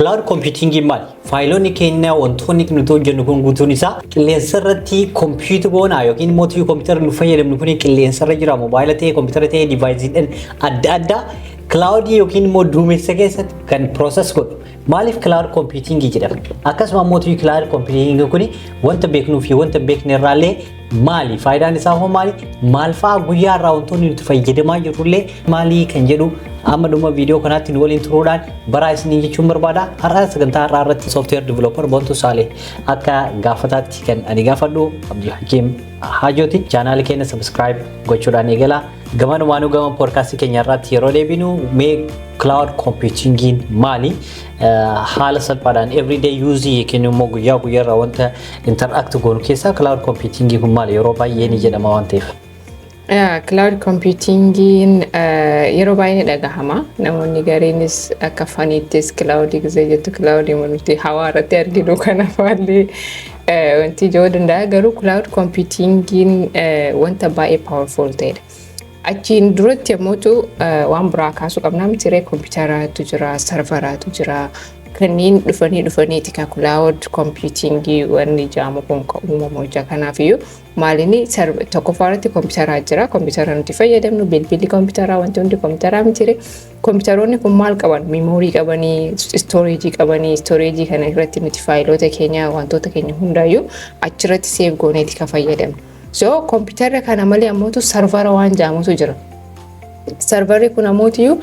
Cloud computing maali? Faayilonni keenya, wantoonni nuti hojjennu kun guutuun isaa qilleensa irratti compute goonaa yookiin immoo kompiitara nu fayyadamnu kun qilleensa irra jira, moobaayila ta'e, kompiitara ta'e, deviceiidhaan adda addaa cloud yookiin immoo duumessa keessatti kan process godhu. Maaliif cloud computing jedhama? Akkasuma immoo cloud computing kun wanta beeknuu fi wanta beekne irraallee maali? Faayidaan isaa hoo maali? Maal fa'aa guyyaa irraa wantoonni nuti fayyadamaa jirrullee maali kan jedhu amma dhuma viidiyoo kanaatti nu waliin turuudhaan baraa isiniin jechuun barbaada. Har'a sagantaa har'aa irratti software developer Boontuu Saalee akka gaafataatti kan ani gaafadhu Abdul Hakiim Hajooti. Chaanaala keenya subscribe gochuudhaan eegala. Gamanumaanuu gama podcastii keenya irratti yeroo deebinu, mee cloud computingiin maali? Haala salphaadhaan everyday use yookiin immoo guyyaa guyyaarraa wanta interact goonu keessaa cloud computingii kun maali? Yeroo baay'ee ni jedhama waan ta'eef. Cloud computingiin yeroo baay'ee ni dhagahama. Namoonni gariinis akka faniittis cloud gisee jettu cloud nuti hawaa irratti arginu kana faallee wanti ijoo danda'a. Garuu cloud computingiin wanta baay'ee powerful ta'edha. Achiin duratti yommuu waan biraa kaasuu qabna miti, kompiitaraatu jira, serveraatu jira. Kanneen dhufanii dhufaniiti ka cloud computingii wanni jedhamu kun kan uumamu jecha. Kanaafiyyuu maalinni tokkoffaa irratti kompiitaraa jira. Kompiitara nuti fayyadamnu, bilbilli kompiitaraa, wanti hundi kompiitaraa miti. Kompiitaroonni kun maal qaban? Memory qabanii, storage qabanii. Storage kana irratti nuti faayiloota keenya, wantoota keenya hundaayyuu achirratti save gooneeti kan fayyadamnu. So kompiitara kana malee ammootu servera waan jedhamutu jira. Serverri kun ammootiyyuu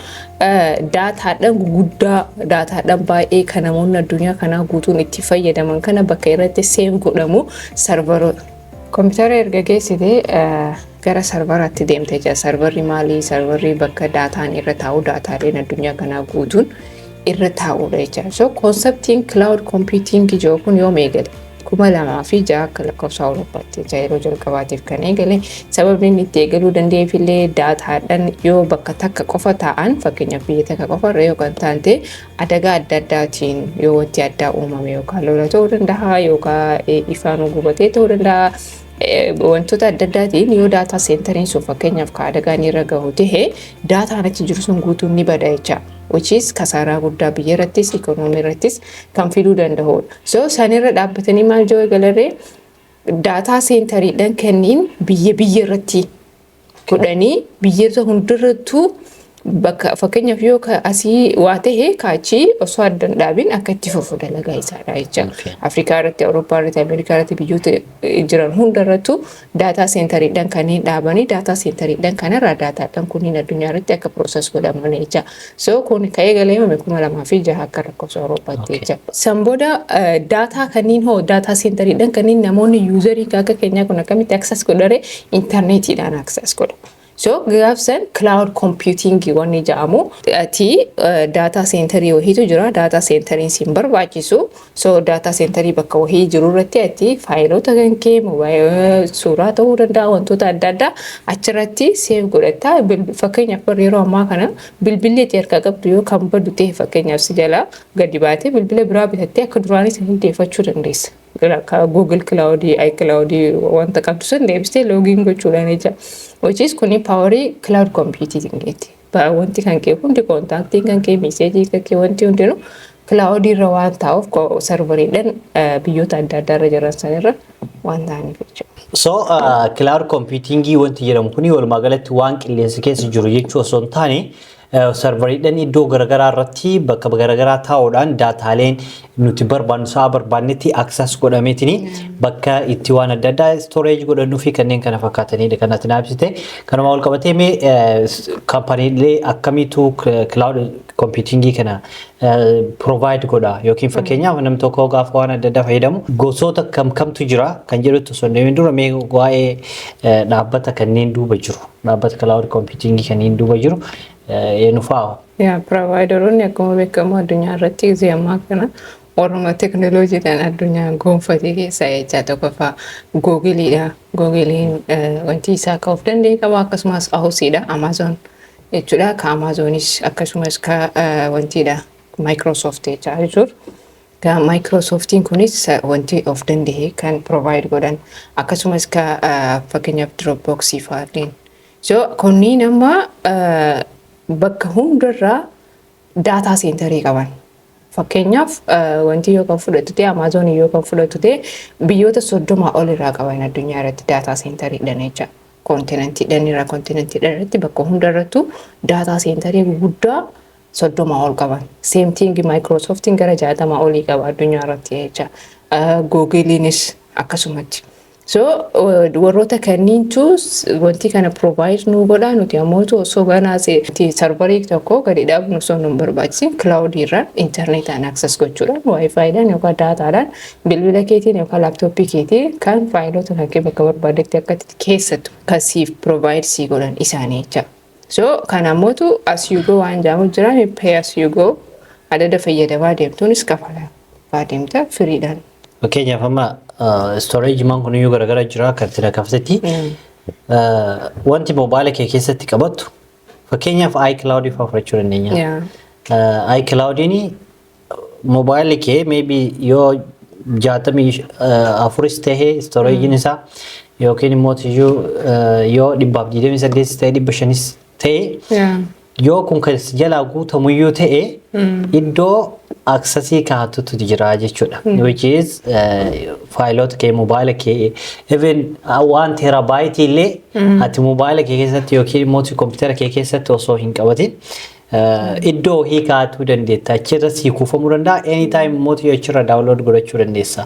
daataadhaan guguddaa, daataadhaan baay'ee kan namoonni addunyaa kanaa guutuun itti fayyadaman kana bakka irratti save godhamu serveroota. Kompiitara erga geessite gara serveraatti deemtee jira. Serverri maali? Serverri bakka daataan irra taa'u, daataaleen addunyaa kanaa guutuun irra taa'udha jechuudha. So conceptiin cloud computing jiru kun yoom eegale? 2006 akka lakkoofsa Awurooppaatti jecha yeroo jalqabaatiif kan eegale. Sababni inni itti eegaluu danda'eef illee daataadhaan yoo bakka takka qofa taa'an, fakkeenyaaf biyya takka qofa irra yoo kan ta'an ta'e, adagaa adda addaatiin yoo wanti addaa uumame, yookaan lola ta'uu danda'a, yookaan ifaan gubatee ta'uu danda'a, wantoota adda addaatiin yoo data centeriin sun fakkeenyaaf ka adagaan irra gahu ta'e, daataan achi jiru sun guutuun ni bada jecha. Which is kasaaraa guddaa biyya irrattis ikoonoomii irrattis kan fiduu danda'udha. So sanirra dhaabbatanii maal jiru eegalarree, data centeriidhaan kenniin biyya biyya irratti godhanii biyyoota hundarrattuu bakka fakkeenyaaf yoo asii waa ta'e kaachii osoo adda hin dhaabin akka itti fufu dalagaa isaadha jecha. Afrikaa irratti, Awurooppaa irratti, Ameerikaa irratti, biyyoota jiran hundarrattuu data centeriidhaan kanneen dhaabanii data centeriidhaan kanarraa daataadhaan kunniin addunyaa irratti akka process godhaman jecha. So kun ka'ee galeemame 2006 akka lakkoofsa Awurooppaatti jecha. San booda daataa kanneen hoo, data centeriidhaan kanneen namoonni userii akka keenyaa kun akkamitti access godhare? Intarneetiidhaan access godha. So gaafsan cloud computing wanni jedhamu ati data centerii wahiitu jira. Data centeriin siin barbaachisu. So data centerii bakka wahii jiru irratti ati faayilota kan kee, suuraa ta'uu danda'a, wantoota adda addaa achirratti save godhatta. Fakkeenyaaf yeroo ammaa kana bilbilli ati harkaa qabdu yoo kan badu ta'e, fakkeenyaaf si jalaa gadi baatee bilbila biraa bitattee akka duraanii san deeffachuu dandeessa. Google Cloud, iCloud wanta qabdu sun deebistee login gochuudhaan jecha. Which is kuni powerii cloud computing. Wanti kan kee hundi, contactiin kan kee, messageii kan kee, wanti hundinuu cloud irra waan taa'uuf, serveriidhaan biyyoota adda addaa irra jiran sanirra waan ta'aniif jechuudha. So cloud computingii wanti jedhamu kuni walumaa galatti waan qilleensa keessa jiru jechuu osoo hin taane, serveriidhaan iddoo garaagaraa irratti bakka garaagaraa taa'uudhaan daataaleen nuti barbaannu sa'a barbaannetti access godhameetini bakka itti waan adda addaa storage godhannuu fi kanneen kana fakkaatanidha kan ati naaf ibsite. Kanuma wal qabatee mee kaampaniilee akkamiitu cloud computingii kana provide godha, yookiin fakkeenyaaf namni tokko gaafa waan adda addaa fayyadamu gosoota kam kamtu jira kan jedhutti osoo hin deemin dura, mee waa'ee dhaabbata kanneen duuba jiru, dhaabbata cloud computingii kanneen duuba jiru eenyu fa'a? Yaa, provideroonni akkuma beekamu addunyaa irratti gisee ammaa kana warruma teknooloojiidhaan addunyaa gonfatee keessaa jechaa tokkoffaa Googleiidha. Googleiin wanti isaa akka of danda'e qaba, akkasumas Ahusiidha, Amazon jechuudha. Ka Amazonis akkasumas ka wantiidha, Microsoft jechaa jechuudha. Ka Microsoftiin kunis wanti of danda'e kan provide godhan, akkasumas ka fakkeenyaaf Dropboxii fa'aatiin. So kunniin amma bakka hundarraa data centerii qaban. Fakkeenyaaf, wanti yoo kan fudhatu ta'e, Amazon yoo kan fudhatu ta'e, biyyoota 30 ol irraa qaban addunyaa irratti data centeriidhaan jecha. Continentiidhaan irraa continentiidhaan irratti bakka hundarrattuu data centerii gurguddaa 30 ol qaban. Same thing, Microsoftiin gara 60 olii qaba addunyaa irratti jecha. Googleiinis akkasumatti. So warroota kanniintu wanti kana provide nu godha. Nuti ammoo osoo ganaa serverii tokko gadi dhaabnu osoo nu barbaachisin, cloudii irraan intarneetaan access gochuudhaan, WiFiidhaan yookaan datadhaan, bilbila keetiin yookaan laptopii keetiin kan faayilota kan kee bakka barbaadetti akka keessattu kan siif provide sii godhan isaanii jecha. So kan ammootu as you go waan jedhamu jira, pay as you go, adada fayyadamaa deemtuunis kafalaa deemta freedhaan. Fakkeenyaaf, amma storage maan kun iyyuu garagara jira akka itti kaftetti. Wanti moobaayila kee keessatti qabattu, fakkeenyaaf iCloud fa'aa fudhachuu dandeenya. iCloudiin moobaayilli kee maybe yoo 64s tahee storageiin isaa, yookiin immoo iyyuu yoo 128 ta'e, 500s ta'e, yoo kun kan jalaa guutamuyyuu ta'e, iddoo accessii kaa'atutu jira jechuudha. Which is faayilota kee, moobaayila kee, even 1 terabyteii illee ati moobaayila kee keessatti yookiin immoo kompiitara kee keessatti osoo hin qabatin iddoo wahii kaa'atuu dandeetta. Achirra sii kuufamuu danda'a. Anytime immoo achirra download godhachuu dandeessa.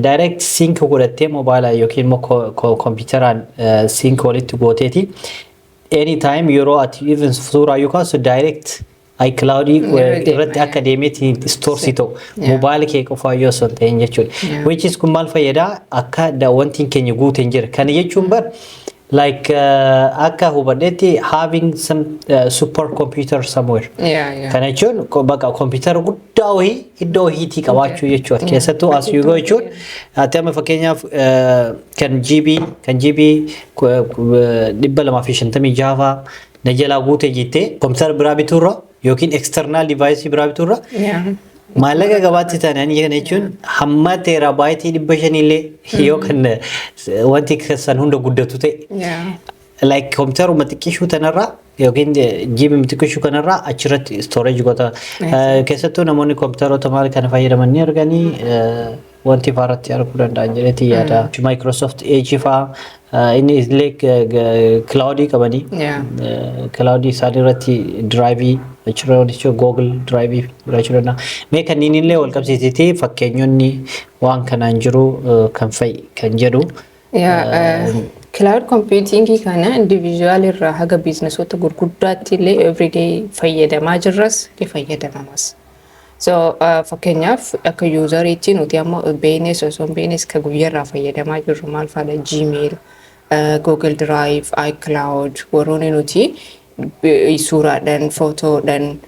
Direct sync godhattee moobaayila yookiin immoo kompiitaraan sync walitti gooteeti. Anytime yeroo ati even suuraa yoo kaasu, direct iCloud irratti akka deemeetiin store si ta'u, moobaayila kee qofaa yoo osoo hin ta'in jechuudha. Which is kun maal fayyadaa? Akka wantiin keenya guute hin jira. Kana jechuun bar like akka hubadhetti having some super computer somewhere. Kana jechuun bakka kompiitara guddaa wahii iddoo wahiitii qabaachuu jechuudha. Keessattuu as you go jechuun ati amma fakkeenyaaf kan GB 256 na jalaa guute jettee kompiitara biraa bituurra yookiin external device biraa bituurra, maallaqa gabaatti taanaan, kana jechuun hamma terabyteii 500 illee yoo kan wanti san hunda guddatu ta'e, like kompiitaruma xiqqishuu tanarraa yookiin GB xiqqishuu kanarraa achirratti storage goota. Keessattuu namoonni kompiitaroota maal kana fayyadaman ni arganii wanti fa'aarratti arguu danda'an jedheeti yaada. Microsoft Edge fa'aa inni illee cloudii qabanii cloudii isaanii irratti driveii achirra jechuun Google driveii jiraachuu danda'a. Mee kanneen illee wal qabsiisitee fakkeenyonni waan kanaan jiru kan fa'i kan jedhu. Cloud computing kana individual irraa haga businessoota gurguddaatti illee everyday fayyadamaa jirras, ni fayyadamamas. So fakkeenyaaf, akka useriitti nuti amma beeknes osoo hin beeknes ka guyyaarraa fayyadamaa jirru maal fa'aadha? Gmail, Google Drive, iCloud, warroonni nuti suuraadhaan, footoodhaan,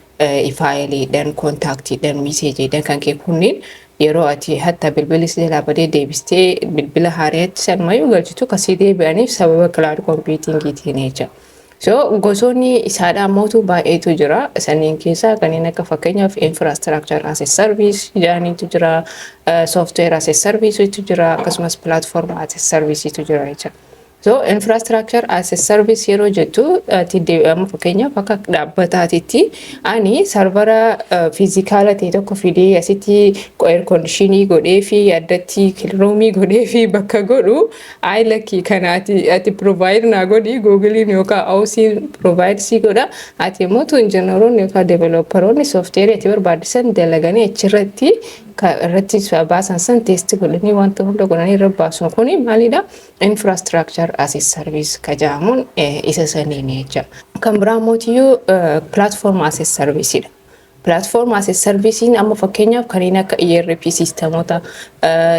fileiidhaan, contactiidhaan, messageiidhaan kan kee kunniin yeroo ati hatta bilbilli si jalaa badee deebistee bilbila haaraatti sanumayyuu galchitu kasii deebi'aniif sababa cloud computingiitiin jecha. So gosoonni isaadhaa mootu baay'eetu jira. Sanneen keessaa kanneen akka fakkeenyaaf infrastructure as a service jedhaniitu jira, software as a service jira, akkasumas platform as a service jira jecha. So infrastructure as a service yeroo jettu, ati amma fakkeenyaaf akka dhaabbataatitti ani servera physicala ta'e tokko fidee asitti air conditionii godhee fi addatti roomii godhee fi bakka godhu, ayi lakkii, kana ati provide naa godhi, Googleiin yookaan AWSiin provide si godha, ati immoo tu engineeroonni yookaan developeroonni softwareii ati barbaachisan dalaganii achirratti irratti baasan san test godhanii wanta hunda godhanii irra baasun, kuni maalidha? Infrastructure as a service ka jedhamuun isa saniin jecha. Kan biraa mootiyyuu platform as a service dha. Platform as a servicein amma fakkeenyaaf kanneen akka ERP systemoota,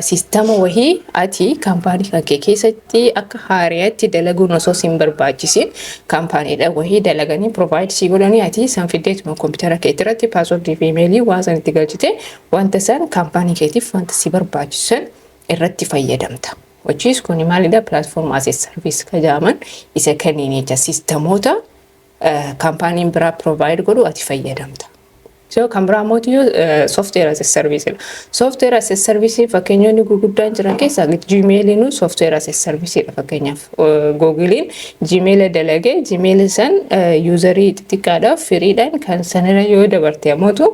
systema wahii ati kaampaanii kan kee keessatti akka haariyaatti dalaguun osoo sin barbaachisin, kaampaaniidha wahii dalaganii provide si godhanii, ati san fiddeetuma kompiitara keetii irratti passwordii fi emailii waan san itti galchite wanta san kaampaanii keetiif wanta si barbaachisan irratti fayyadamta. Hojiis kuni maalidha? Platform as a service ka jedhaman isa kanneen jecha, systemoota kaampaaniin biraa provide godhu ati fayyadamta. So kan biraa mootiyyuu software as a service dha. Software as a service fakkeenyonni gurguddaan jiran keessaa Gmailiin software as a service dha fakkeenyaaf. Googleiin Gmail dalagee, Gmail san userii xixiqqaadhaaf freedhaan kan sanarra yoo dabarte ammootu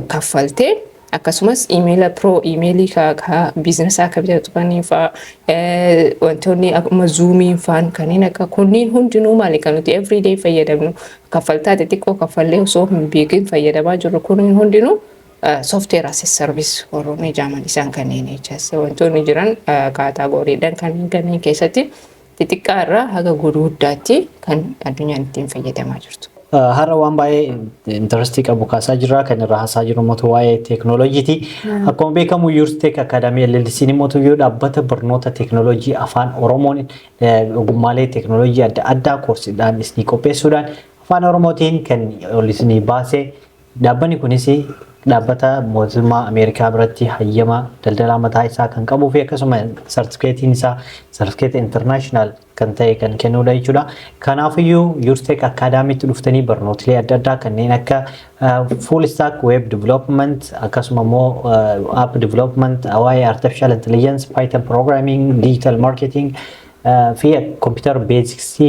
Kaffaltee akkasumas email pro emailii ka businessaa akka bitatu kanneen fa'aa, wantoonni akkuma Zoomiin fa'aan, kanneen akka kunniin hundinuu maali, kan nuti everyday fayyadamnu, kaffaltaa xixiqqoo kaffallee osoo hin beekin fayyadamaa jirru, kunniin hundinuu software as a service warroonni jaaman isaan kanneen jecha. Wantoonni jiran categorydhaan kanneen keessatti xixiqqaa irraa haga gurguddaatti kan addunyaan ittiin fayyadamaa jirtu. Har'a waan baay'ee interestii qabu kaasaa jirra. Kan irraa haasaa jiru immoo waa'ee teeknooloojiiti. Akkuma beekamu, YoursTech Academy LLC'n immoo dhaabbata barnoota teeknooloojii Afaan Oromoon ogummaalee teeknooloojii adda addaa koorsiidhaan isinii qopheessuudhaan Afaan Oromootiin kan ol isinii baase. Dhaabbanni kunis dhaabbata mootummaa Ameerikaa biratti hayyama daldalaa mataa isaa kan qabuu fi akkasuma sartifikeetiin isaa sartifikeeta international kan ta'e kan kennudha jechuudha. Kanaafiyyuu YoursTech Academytti dhuftanii barnootilee adda addaa kanneen akka full stack web development, akkasuma immoo app development, waa'ee artificial intelligence, Python programming, digital marketing fi computer basics,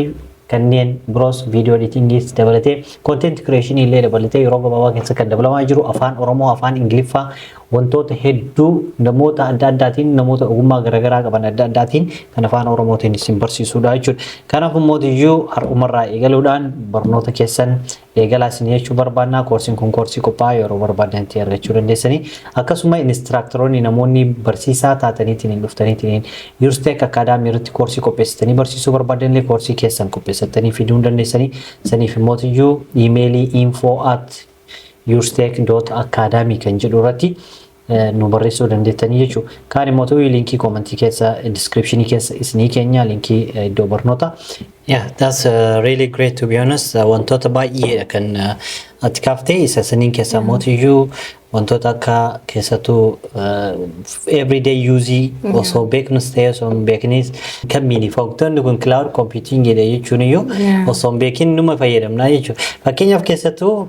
kanneen biroos, video editingis dabalatee, content creation illee dabalatee, yeroo gabaabaa keessa kan dabalamaa jiru, Afaan Oromoo, Afaan Ingiliffaa, wantoota hedduu namoota adda addaatiin, namoota ogummaa garaagaraa qaban adda addaatiin kan Afaan Oromootiin isin barsiisudha jechuudha. Kanaaf immoo har'umarraa eegaluudhaan barnoota keessan eegalaa isin jechuu barbaannaa. Koorsiin kun koorsii qophaa'aa yeroo barbaadanitti argachuu dandeessanii. Akkasuma instructoroonni, namoonni barsiisaa taataniitiin hin dhuftaniitiin YoursTech Academy irratti koorsii qopheessitanii barsiisuu barbaadanillee, koorsii keessan qopheessatanii fiduu dandeessanii. Saniif immoo emailii info@yourstech.academy kan jedhu irratti nu barreessuu dandeettanii jechuudha. Kaan immoo ta'uu linkii commentii keessa, descriptionii keessa isinii keenya linkii iddoo barnoota. Yeah, that's really great, to be honest. Wantoota baay'eedha kan ati kaaftee. Isa saniin keessaa mootiyyuu wantoota akka keessattuu everyday use osoo beeknus ta'e osoo hin beeknis kan miini wantoonni kun cloud computing jechuun iyyuu osoo hin beekin numa fayyadamnaa jechuudha. Fakkeenyaaf keessattuu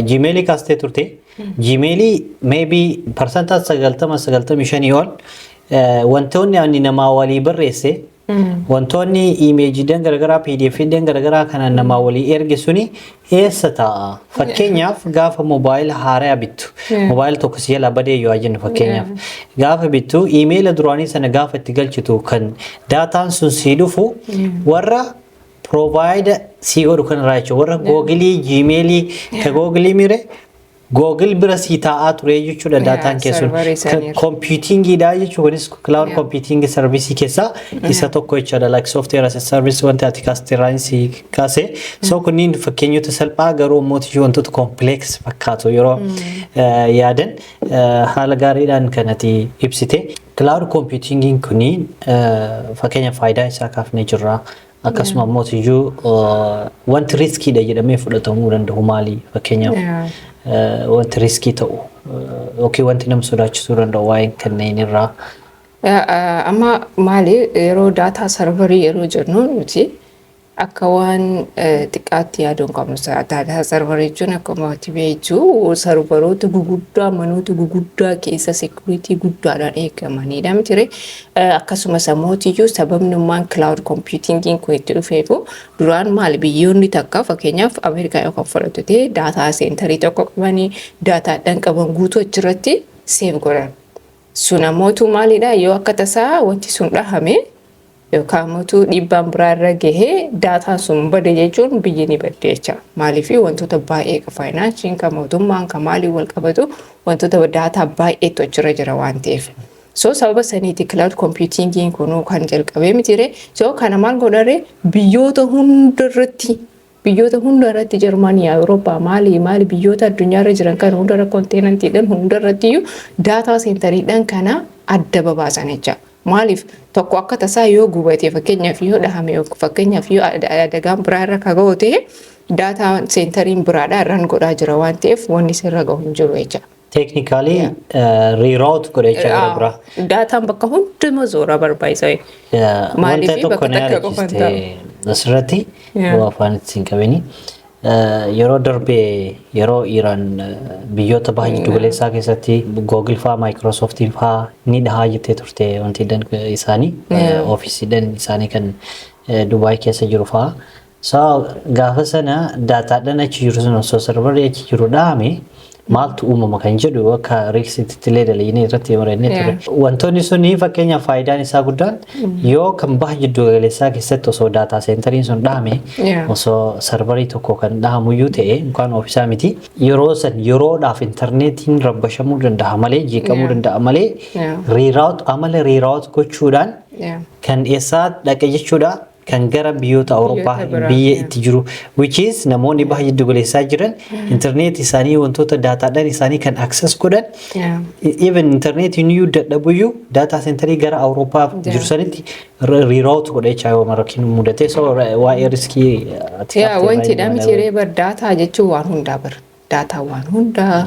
Gmailii kaastee turte. Gmailii maybe parsantaa 90, 95 ol wantoonni ani namaa walii barreesse, wantoonni imageiiwwan garaagaraa, PDFiiwwan garaagaraa kana namaa walii erge suni eessa taa'a? Fakkeenyaaf gaafa moobaayila haaraa bittu, moobaayila tokko si jalaa badee yoo jennu, fakkeenyaaf gaafa bittu emaila duraanii sana gaafa itti galchitu, kan dataan sun sii dhufu warra provide sii godhu kanarraa jechuudha. Warra Googleii, Gmailii, ka Googleii mire Google bira sii taa'aa ture jechuudha dataan keessun. Computingiidha jechuun kunis cloud computing service keessaa isa tokko jechuudha. Like software as a service wanti ati kaasteeraan si kaase. So kunniin fakkeenyota salphaa, garuu immoo wantoota complex fakkaatu yeroo yaadan haala gaariidhaan kan ati ibsite. Cloud computingiin kunniin fakkeenya faayidaa isaa kaafnee jirra. Akkasuma immoo wanti riskiidha jedhamee fudhatamuu danda'u maali? Fakkeenyaaf wanti riskii ta'u yookiin wanti nama sodaachisuu danda'u waa'ee kanneen irraa. Amma maali, yeroo data serverii yeroo jennu nuti akka waan xiqqaatti yaaduu hin qabnu. Data serverii jechuun akkuma ati beektu serveroota guguddaa manoota guguddaa keessa security guddaadhaan eegamanidha miti. Akkasumas ammoo sababnummaan cloud computingiin kun itti dhufeefu, duraan maali, biyyoonni takka, fakkeenyaaf Ameerikaa yoo kan fudhatu ta'e, data centerii tokko qabanii datadhaan qaban guutuu achirratti save godhan. Sun ammootu maalidha, yoo akka tasaa wanti sun dhahame yookaan immoo dhiibbaan biraa irra gahee dataan sun bade jechuun biyyi ni badde jecha. Maaliif, wantoota baay'ee ka financeiin, ka mootummaan, ka maaliin wal qabatu, wantoota data baay'eetu achirra jira waan ta'eef. So sababa saniiti cloud computingiin kunuu kan jalqabee mitire. So kana maal godhare, biyyoota hunda irratti, Jarmanii, Awurooppaa, maali maali, biyyoota addunyaarra jiran kan hundarra, continentiidhaan hundarratti iyyuu data centeriidhaan kana adda babaasan jecha. Maaliif, tokko akka tasaa yoo gubate, fakkeenyaaf yoo dhahame, fakkeenyaaf yoo adagaan biraa irra ka ga'u ta'e, data centeriin biraadhaa irraan godhaa jira waan ta'eef wanni sirra gahu hin jiru jecha. Technically reroute godhe jecha gara biraa. Dataan bakka hunduma zoora barbaachisa. Wanta tokko na yaadachiiste asirratti yoo afaan ittiin qabini. Yeroo darbee yeroo Iraan biyyoota baha jiddu galeessaa keessatti Google faa, Microsoftiin faa ni dhahaa jettee turte, wanti isaanii, ofiisiidhaan isaanii kan Dubaay keessa jiru faa. So gaafa sana datadhaan achi jiru sun osoo serverri achi jiru dhahame Maaltu uumama kan jedhu akka reelsititti illee dalaginee irratti mari'annee ture. Wantoonni suni fakkeenyaaf faayidaan isaa guddaan yoo kan baha jiddu galeessaa keessatti osoo data centeriin sun dhahame, osoo serverii tokko kan dhahamuyyuu ta'e, yookaan ofiisaa miti, yeroo san yeroodhaaf intarneetiin rabbashamuu danda'a malee, jeeqamuu danda'a malee, reroute amala reroute gochuudhaan kan eessaa dhaqe jechuudha, kan gara biyyoota Awurooppaa biyya itti jiru, which is namoonni baha jiddu galeessaa jiran intarneet isaanii, wantoota daataadhaan isaanii kan access godhan, even intarneetiin iyyuu dadhabuyyuu, data centerii gara Awurooppaa jiru sanitti reroute godha jechaa yoo rakkin mudate. So waa'ee riskii ati Yaa, wanti dha miti ree bar, data jechuun waan hundaa bar, data waan hundaa,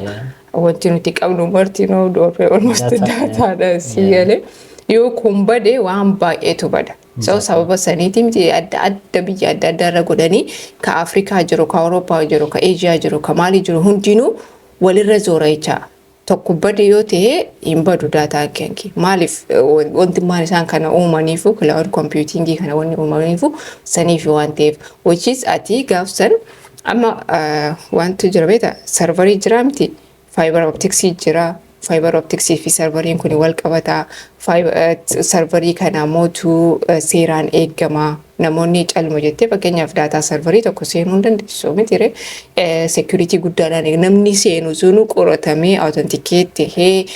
wanti nuti qabnu martinuu doorree almost daataadha, si galee? Yoo kun bade waan baay'eetu bada. So sababa saniiti miti adda adda biyya adda adda irra godhanii, ka Afrikaa jiru, ka Awurooppaa jiru, ka Eeshiyaa jiru, ka maalii jiru, hundinuu walirra zoora jechaa. Tokko bade yoo ta'e hin badu daataan keenki. Maaliif wanti maal isaan kana uumaniifu, cloud computingii kana wanni uumaniifu saniif waan ta'eef. Which is ati gaafsan amma wanti jira beektaa, serverii jira miti, fiber opticsii jira. Fiber opticsii fi serveriin kun wal qabataa. Serverii kana mootuu seeraan eegamaa. Namoonni calma jettee fakkeenyaaf data serverii tokko seenuu hin dandeessu miti. Security guddaadhaan namni seenu sunu qoratamee, authenticate tahee,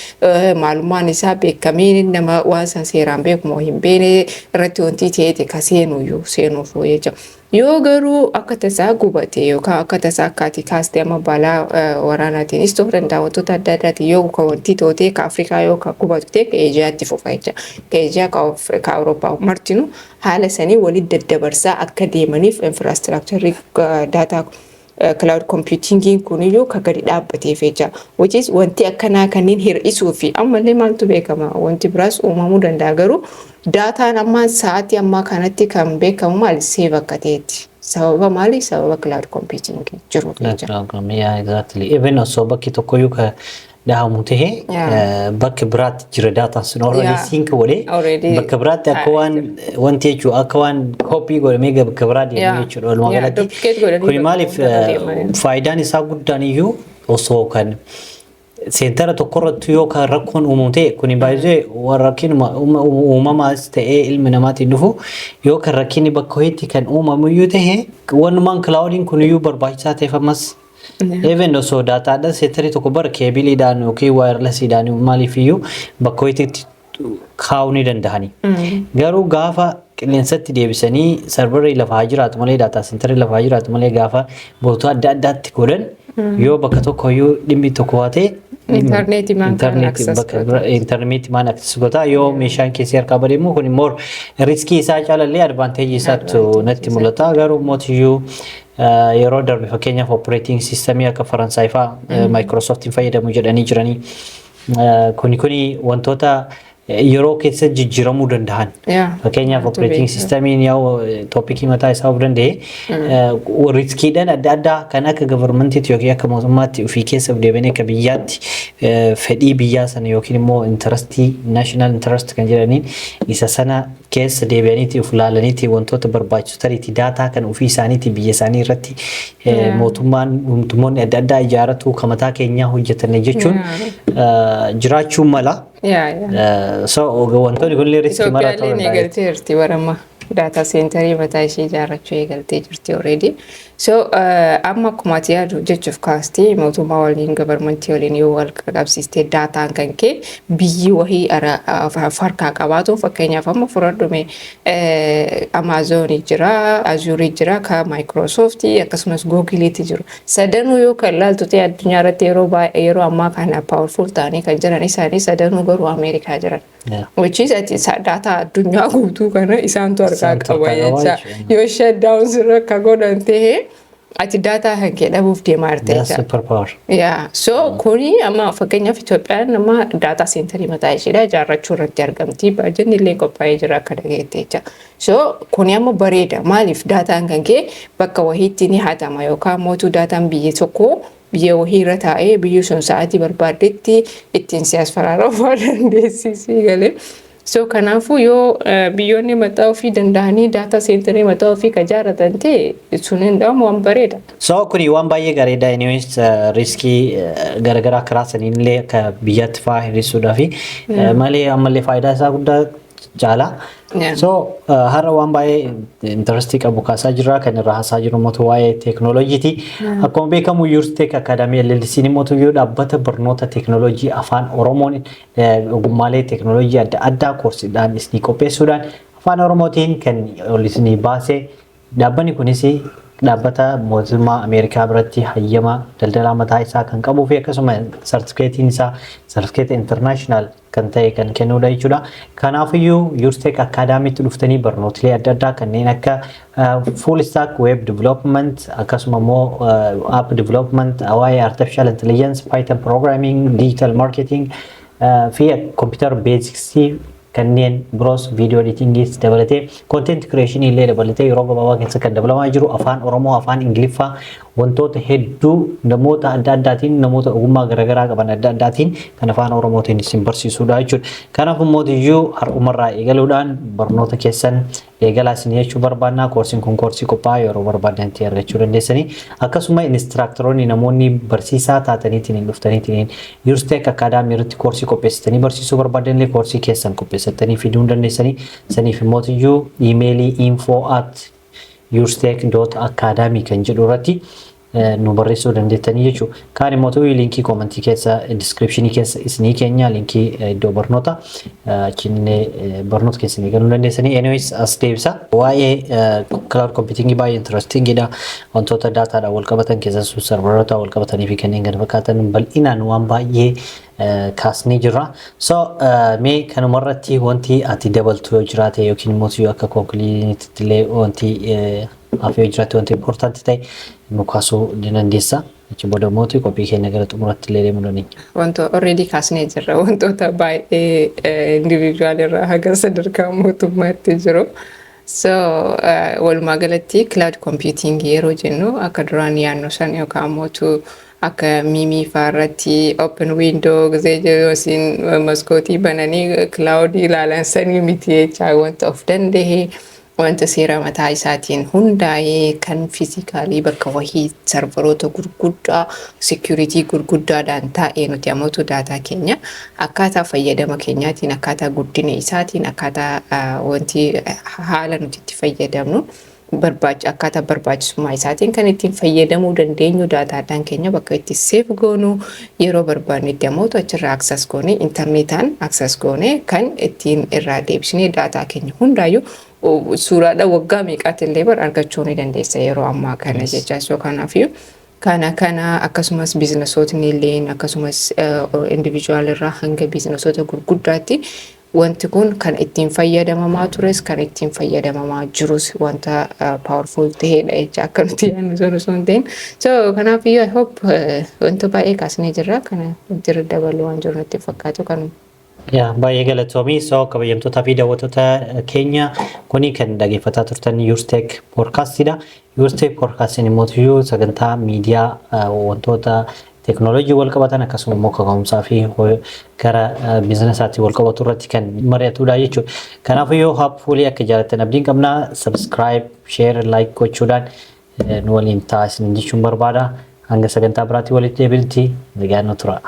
maalummaan isaa beekamee, nama waan san seeraan beeku moo hin beekne irratti wanti ta'eeti ka seenuyyuu seenuuf jecha. Yoo garuu akka tasaa gubate yookaan akka tasaa akka ati kaastee amma balaa waraanaatiinis ta'uu danda'a, wantoota adda addaatiin yoo ka wanti tootee, ka Afrikaa yoo ka gubatu ta'e, ka Eejiyaatti fufa jecha. Ka Eejiyaa, ka Awurooppaa martinuu haala sanii walitti daddabarsaa akka deemaniif infrastructurii data cloud computingiin kuniyyuu ka gadi dhaabbateef jecha. Which is wanti akkanaa kanneen hir'isuu fi ammallee maaltu beekama, wanti biraas uumamuu danda'a, garuu daataan ammaa sa'aatii ammaa kanatti kan beekamu maali, safe akka ta'etti. Sababa maali? Sababa cloud computing jiruuf jecha. Yeah, exactly. Even osoo bakki tokkoyyuu ka dhahamu tahee bakka biraatti jira daataan sun already sync godhee bakka biraatti akka waan wanti jechuudha, akka waan copy godhamee bakka biraa deemee jechuudha walumaa galatti. Kuni maaliif faayidaan isaa guddaan iyyuu osoo kan centera tokkorratti yoo kan rakkoon uumamu ta'e, kuni baay'ee rakkinuma uumamaas ta'ee ilmi namaatiin dhufu, yoo kan rakkinni bakka ho'iitti kan uumamu iyyuu ta'e, wanumaan cloudiin kun iyyuu barbaachisaa ta'eef ammas. Even osoo daataadhaan centerii tokko bara cableiidhaan yookiin wirelessiidhaan maaliif iyyuu bakka ho'iitti kaa'uu ni danda'ani. Garuu gaafa qilleensatti deebisanii serverii lafaa jiraatu malee, data centerii lafaa jiraatu malee, gaafa boota adda addaatti godhan, yoo bakka tokko iyyuu dhimmi tokko waa ta'e, Intarneetii maan kan access godha. Intarneetii maan access godha. Yoo meeshaan keessi harkaa bade immoo kun immoo riskii isaa caalallee advantageii isaatu natti mul'ata. Garuu mootiyyuu yeroo darbe fakkeenyaaf operating systemii akka Faransaay fa'aa Microsoftiin fayyadamu jedhanii jiranii. Kuni wantoota yeroo keessa jijjiiramuu danda'an. Fakkeenyaaf operating systemiin yaa'u topicii mataa isaa of danda'e, riskiidhaan adda addaa kan akka governmentiitti yookiin akka mootummaatti ofii keessa of deebiin akka biyyaatti fedhii biyyaa sana yookiin immoo interestii, national interest kan jedhaniin isa sana keessa deebi'aniiti of ilaalaniiti wantoota barbaachisu tariitii daataa kan ofii isaaniiti biyya isaanii irratti mootummaan mootummoonni adda addaa ijaaratu kan mataa keenyaa hojjetan jechuun jiraachuu mala. So wantoonni kunillee riskii mara ta'uu Itoophiyaallee danda'a. Eegaltee jirti barama data centerii mataa ishee ijaarrachuu eegaltee jirti already. So amma akkuma ati yaadu jechuuf kaastee, mootummaa waliin, governmentii waliin yoo wal qabsiistee, daataan kan kee biyyi wahii harkaa qabaatu, fakkeenyaaf amma fudhadhume, Amazonii jira, Azureii jira, ka Microsoftii akkasumas Googleiitti jiru. Sadanuu yoo kan ilaaltu ta'e addunyaa irratti yeroo baay'ee yeroo ammaa kana powerful ta'anii kan jiran isaanii sadanuu garuu Ameerikaa jiran. Which is ati daataa addunyaa guutuu kana isaantu harkaa Isaantu qaba harkaa qaba jecha. jechuudha. Yoo shutdown sirra akka godhan ta'e ati daataa kan kee dhabuuf deemaa jirta That's jecha. super power. Yeah. So kuni amma fakkeenyaaf Itoophiyaan amma data centerii mataa isheedha ijaarrachuu irratti argamti. Bajanni illee qophaa'ee jira akka dhageette jecha. So kuni amma bareeda. Maaliif daataan kan kee bakka wahiitti ni hatama yookaan mootuu daataan biyya tokko biyya wahii irra taa'ee biyyi sun sa'aatii barbaaddetti ittiin si as faraaruu dandeessisii galee. So kanaafuu yoo biyyoonni mataa ofii danda'anii data centerii mataa ofii ka jaarratan ta'e, sun hin waan bareeda. So kuni waan baay'ee gaariidha. Anyways, riskii garaagaraa karaa saniin illee akka biyyaatti fa'aa hir'isuudhaa fi malee ammallee faayidaa isaa guddaa caala. So har'a waan baay'ee interestii qabu kaasaa jirra. Kan irraa haasaa jiru mootu waa'ee teeknooloojiiti. Akkuma beekamu, Yourstech Academy LLC mootu yoo dhaabbata barnoota teeknooloojii Afaan Oromoon ogummaalee teeknooloojii adda addaa koorsiidhaan isinii qopheessuudhaan Afaan Oromootiin kan ol isinii baase. Dhaabbanni kunis dhaabbata mootummaa Ameerikaa biratti hayyama daldalaa mataa isaa kan qabuu fi akkasuma sartifikeetiin isaa sartifikeeta international kan ta'e kan kennudha jechuudha. Kanaafiyyuu Yourstech Academytti dhuftanii barnootilee adda addaa kanneen akka full stack web development, akkasuma immoo app development, waa'ee artificial intelligence, Python programming, digital marketing fi computer basics, kanneen biroos, video editingis dabalatee, content creation illee dabalatee, yeroo gabaabaa keessa kan dabalamaa jiru, Afaan Oromoo, Afaan Ingiliffaa, wantoota hedduu namoota adda addaatiin, namoota ogummaa garaagaraa qaban adda addaatiin kan Afaan Oromootiin isin barsiisudha jechuudha. Kanaaf immoo har'umarraa eegaluudhaan barnoota keessan eegalaa isin jechuu barbaannaa. Koorsiin kun koorsii qophaa'aa yeroo barbaadanitti argachuu dandeessanii. Akkasuma instructoroonni, namoonni barsiisaa taataniitiin hin dhuftaniitiin Yourstech Academy irratti koorsii qopheessitanii barsiisuu barbaadanillee, koorsii keessan qopheessatanii fiduu dandeessanii. Saniif immoo iimeelii info@yourstech.academy kan jedhu irratti nu barreessuu dandeettanii jechuudha. Kaan immoo linkii commentii keessa, descriptionii keessa isinii keenya, linkii iddoo barnoota achinnee barnoota keessanii galuu dandeessanii. Anyways, as deebisa. Waa'ee cloud computing baay'ee interestingidha. Wantoota daataadhaan wal qabatan, keessattuu serveroota wal qabatanii fi kanneen kana fakkaatan bal'inaan waan baay'ee kaasnee jirra. So mee kanumarratti wanti ati dabaltu yoo jiraate, yookiin immoo akka conclusionitti illee wanti hafe yoo jiraate, wanti important ta'e nu kaasuu ni dandeessa. Achi booda immoo qophii keenya gara xumuratti illee deemuu dandeenya. Wantoota already kaasnee jirra. Wantoota baay'ee individual irraa haga sadarkaa mootummaatti jiru. So walumaa galatti cloud computing yeroo jennu, akka duraan yaadnu san yookaan mootu akka miimii fa'aa irratti open window gisee jedhu isin maskootii bananii cloud ilaalan sanii miti jechaa, wanta of danda'e, wanta seera mataa isaatiin hundaa'ee, kan physicalii bakka wahii serveroota gurguddaa security gurguddaadhaan taa'ee, nuti ammootu daataa keenya akkaataa fayyadama keenyaatiin, akkaataa guddina isaatiin, akkaataa wanti haala nuti itti fayyadamnu akkaataa barbaachisummaa isaatiin kan ittiin fayyadamuu dandeenyu, daataadhaan keenya bakka itti save goonu, yeroo barbaannetti ammoo achirraa access goone, intarneetaan access goone, kan ittiin irraa deebisnee daataa keenya hundaayyuu suuraadha waggaa meeqaatti illee bar argachuu ni dandeessa yeroo ammaa kana jecha. So kanaafiyyuu kana akkasumas businessootni illee, akkasumas individual irraa hanga businessoota gurguddaatti wanti kun kan ittiin fayyadamamaa tures, kan ittiin fayyadamamaa jirus, wanta powerful ta'edha jecha, akka nuti yaadnu sun osoo hin ta'in. So kanaaf iyyuu I hope wanta baay'ee kaasnee jirra, kana wanti irra dabaluu waan jiru natti fakkaatu kanuma. Yaa, baay'ee galatoomii. So kabajamtootaa fi daawwattoota keenya, kuni kan dhaggeeffataa turtan Yourstech Podcastidha. Yourstech Podcastiin immoo sagantaa miidiyaa wantoota teeknooloojii wal qabatan, akkasuma immoo kaka'umsaa fi gara businessaatti wal qabatu irratti kan mari'atudha jechuudha. Kanaafuu hopefully akka jaallattan abdiin qabna. Subscribe, share, like gochuudhaan nu waliin taasisan jechuun barbaada. Hanga sagantaa biraatti walitti deebinutti nagaan nu tura.